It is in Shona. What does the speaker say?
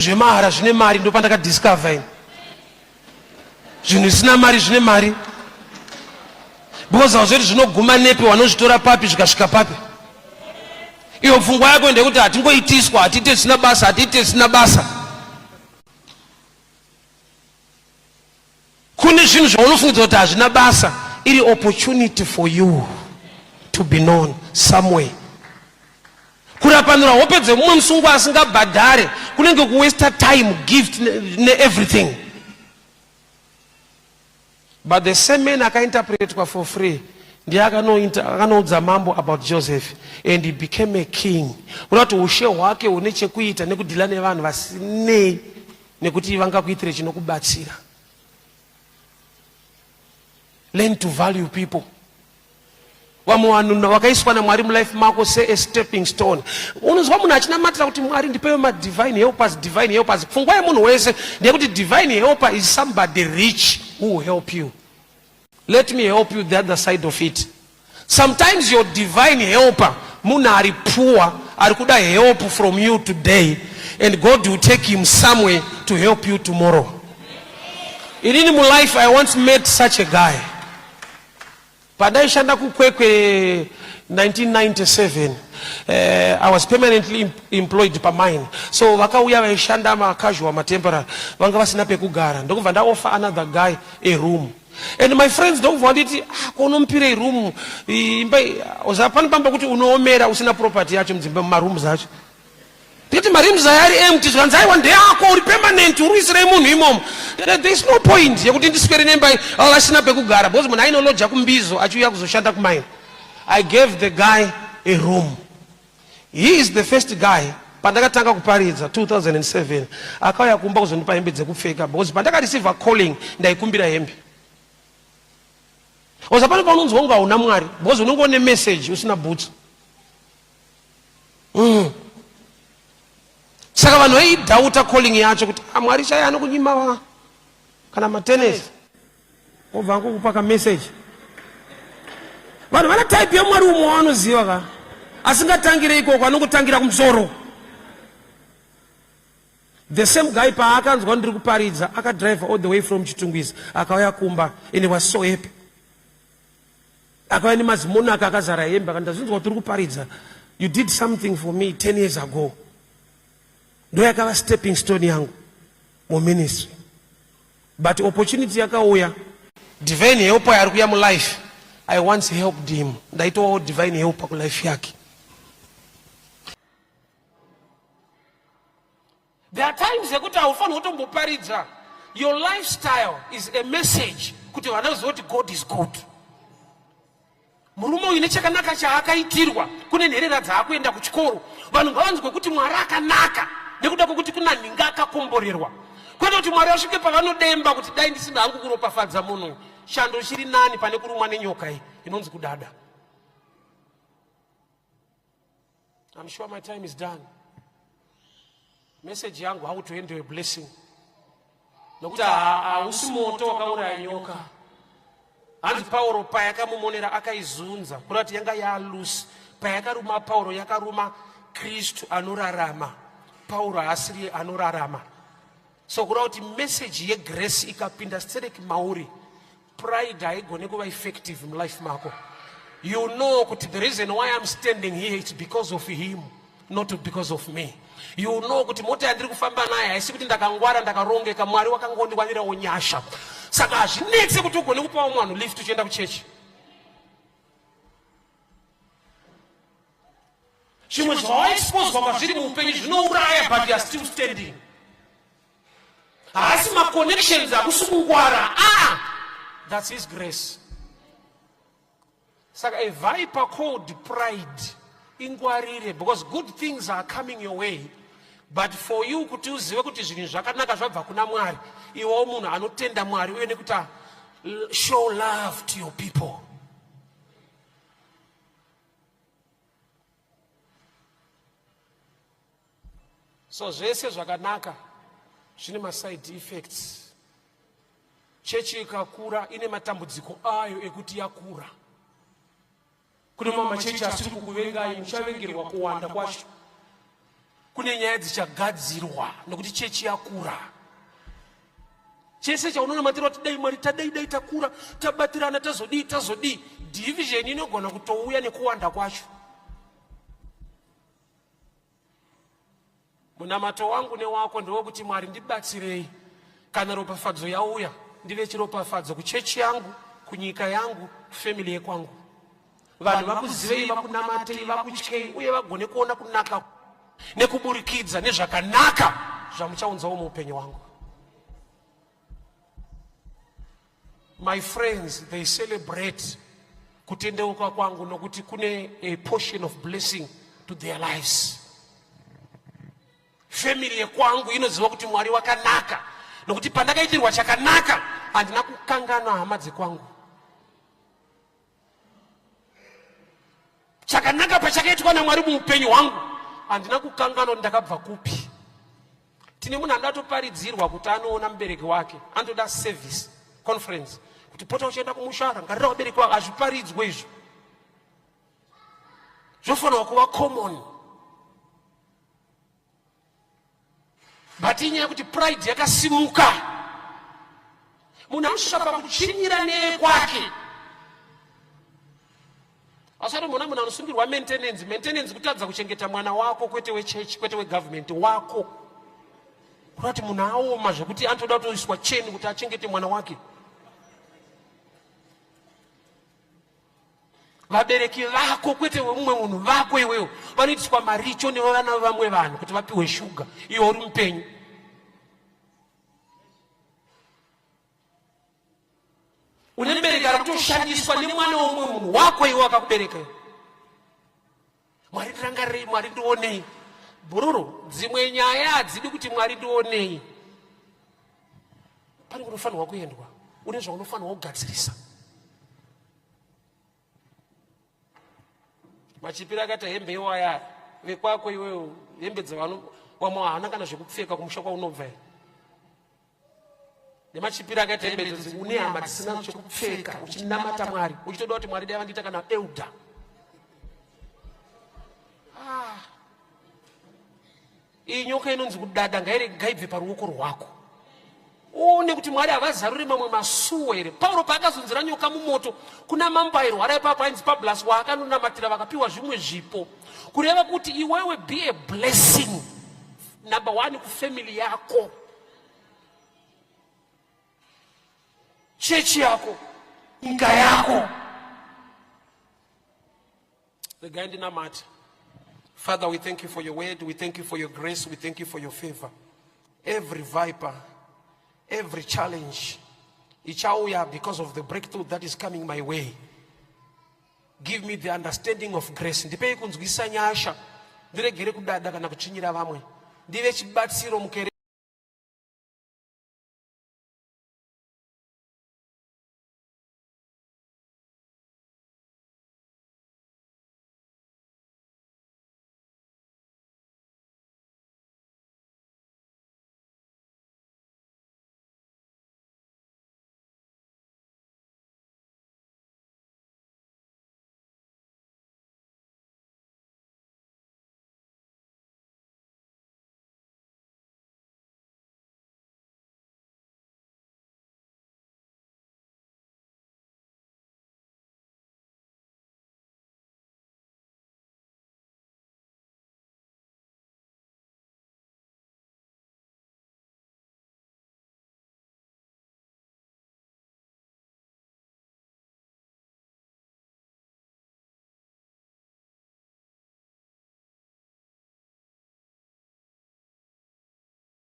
Zvemahara zvine mari, ndopandakadiscover ini. Zvinhu zvisina mari zvine mari. Because hauzoti zvinoguma nepi, wanozvitora papi zvikasvika papi. Iyo pfungwa yako ndeyekuti hatingoitiswa, hatiite zvisina basa, hatiite zvisina basa. Kune zvinhu zvaunofungidzira kuti hazvina basa, iri opportunity for you to be known somewhere. Kurapanura hope dzemumwe musungwa asingabhadhare kunenge kuwaster time, gift neeverything. But the same man akainterpretwa for free ndiye akanoudza mambo about Joseph and he became a king. Kuda kuti ushe hwake hune chekuita nekudhila nevanhu vasinei nekuti vangakuitire chinokubatsira. Learn to value people. Vamwe vanhu vakaiswa naMwari mulife mako se a stepping stone. Unonzwa munhu achinamatira kuti Mwari ndipewe madivine helpers, divine helpers. Pfungwa yemunhu wese ndeyekuti divine helper is somebody rich who will help you. Let me help you the other side of it. Sometimes your divine helper munhu ari poor ari kuda help from you today and God will take him somewhere to help you tomorrow. Inini mulife I once met such a guy. Pandaishanda kuKwekwe 1997 I was permanently employed pamine, so vakauya vaishanda macasual matemporary vanga vasina pekugara, ndokubva ndaoffer another guy a room and my friends ndokubva vanditi, ah, ko unomupirei room imba pane pamba kuti unoomera usina property yacho mudzimba mumarooms acho. Ndikati marooms aya ari empty, zvikanzi aiwa ndeyako, uri permanent, uri kuisirei munhu imomo. There is no point yekuti ndiswere nemba ava vasina pekugara because munhu ainoloja kumbizo achiuya kuzoshanda kumaini. I gave the guy a room. He is the first guy pandakatanga kuparidza 2007 akauya kumba kuzondipa hembe dzekupfeka because pandakareceive calling ndaikumbira hembe. Oza pano paunonzwa kunge hauna Mwari because unenge une message usina boots. Saka vanhu vaidhauta calling yacho kuti ah, Mwari chaiye anokunyima wa kana matenesi obva angokupa kamessage. Vanhu vana type yaMwari umwe wavanoziva ka asingatangire ikoko, anongotangira kumusoro. The same guy paakanzwa ndiri kuparidza akadrive all the way from Chitungwiza akauya kumba and he was so happy. Akauya nemazimonaka akazara hembe akati ndazvinzwa kuti uri kuparidza, you did something for me 10 years ago. Ndo yakava stepping stone yangu muministry. But opportunity yakauya, divine helper ari kuya mulife. I once helped him, ndaitowawo divine helper kulife yake. There are times yekuti haufaniri kutomboparidza. Your lifestyle is a message kuti vana vazive kuti God is good. Murume uyu nechakanaka chaakaitirwa, kune nherera dzaakuenda kuchikoro, vanhu ngavanzwe kuti Mwari akanaka nekuda kwekuti kuna nhinga akakomborerwa, kwete kuti Mwari vasvike pavanodemba kuti dai ndisina hangu kuropafadza munhu. Chando chiri nani pane kurumwa nenyoka iyi inonzi kudada. I'm sure my time is done. Message yangu, how to handle a blessing. Nokuti hausi moto wakauraya nyoka. Hanzi Pauro payakamumonera akaizunza, kureva kuti yanga yalusi. Payakaruma Pauro yakaruma Kristu anorarama. Pauro haasiriye anorarama. So kureva kuti message yegrace ikapinda stereki mauri, pride haigone kuva effective mulife mako. You know kuti the reason why I'm standing here is because of him, not because of me. You know kuti mota yandiri kufamba nayo haisi kuti ndakangwara ndakarongeka, Mwari wakangondiwanirawo nyasha. Saka hazvinetse kuti ugone kupawo munhu lift uchienda kuchechi. Zvimwe zvawaexposwa kwazviri muupenyu zvinouraya, but you are still standing. Haasi maconnections, hakusi kungwara, that's his grace. Saka a viper called pride, ingwarire, because good things are coming your way, but for you kuti uzive kuti zvinhu zvakanaka zvabva kuna Mwari, iwewo munhu anotenda Mwari uye nekuti show love to your people. So zvese zvakanaka zvine maside effects. Chechi ikakura ine matambudziko ayo ekuti yakura. Kune mamwe machechi asiri kukuvengai, muchavengerwa kuwanda kwacho. Kune nyaya dzichagadzirwa nokuti chechi yakura. Chese chaunonamatira kuti dai Mwari tadai dai takura tabatirana tazodii tazodii, division inogona kutouya nekuwanda kwacho. Munamato wangu newako ndewekuti Mwari ndibatsirei, kana ropafadzo yauya ndive chiropafadzo kuchechi yangu, kunyika yangu, kufamily yekwangu. Vanhu vakuzivei, vakunamatei, vakutyei uye vagone kuona kunaka nekuburikidza nezvakanaka zvamuchaunzawo muupenyu hwangu. My friends, they celebrate kutendeuka kwangu nokuti kune a portion of blessing to their lives. Family yekwangu inoziva kuti Mwari wakanaka nokuti pandakaitirwa chakanaka handina kukanganwa hama dzekwangu. Chakanaka pachakaitwa naMwari muupenyu hwangu handina kukanganwa kuti ndakabva kupi. Tine munhu andatoparidzirwa kuti anoona mubereki wake anotoda service conference kuti pota uchienda kumusha, rangarira vabereki wako. Hazviparidzwe izvo, zvofanirwa kuva common. But inyaya yekuti pride yakasimuka, munhu anosvika pakuchinyira neyekwake. Asati muna munhu anosungirwa maintenance. Maintenance kutadza kuchengeta mwana wako, kwete wechechi, kwete wegovernment, wako. Kureva kuti munhu aoma zvekuti anotoda kutoiswa cheni kuti achengete mwana wake. Vabereki vako, kwete wemumwe munhu, vako iwewo, vanoitiswa maricho nevana vevamwe vanhu kuti vapiwe shuga, iwe uri mupenyu. Une mubereki ari kutoshandiswa nemwana womumwe munhu wako iwe wakakubereka. Mwari ndirangarirei, Mwari ndionei. Bhururu, dzimwe nyaya hadzidi kuti Mwari ndionei. Pane kunofanirwa kuendwa, une zvaunofanirwa kugadzirisa. Machipiro akaita hembe iwaya vekwako iwewe, hembe dzavano vamwe haana kana zvekupfeka kumusha kwaunobva here? Nemachipiro akaita hembe idzodzo, une hama dzisina chekupfeka, uchinamata Mwari uchitoda kuti Mwari dai vandiita kana elder. Iyi nyoka inonzi kudada ngaibve paruoko rwako. Uone kuti Mwari havazaruri mamwe masuo here. Pauro paakazunzira nyoka mumoto, kuna mambo airwara ipapo ainzi Pablas, waakanonamatira vakapiwa zvimwe zvipo. Kureva kuti iwewe be a blessing number one kufamily yako, chechi yako, nyika yako. Regai ndinamate. Father, we thank you for your word, we thank you for your grace, we thank you for your favor. Every viper, every challenge ichauya because of the breakthrough that is coming my way. Give me the understanding of grace. Ndipei kunzwisa nyasha, ndiregere kudada kana kuchinyira vamwe, ndive chibatsiro mukere.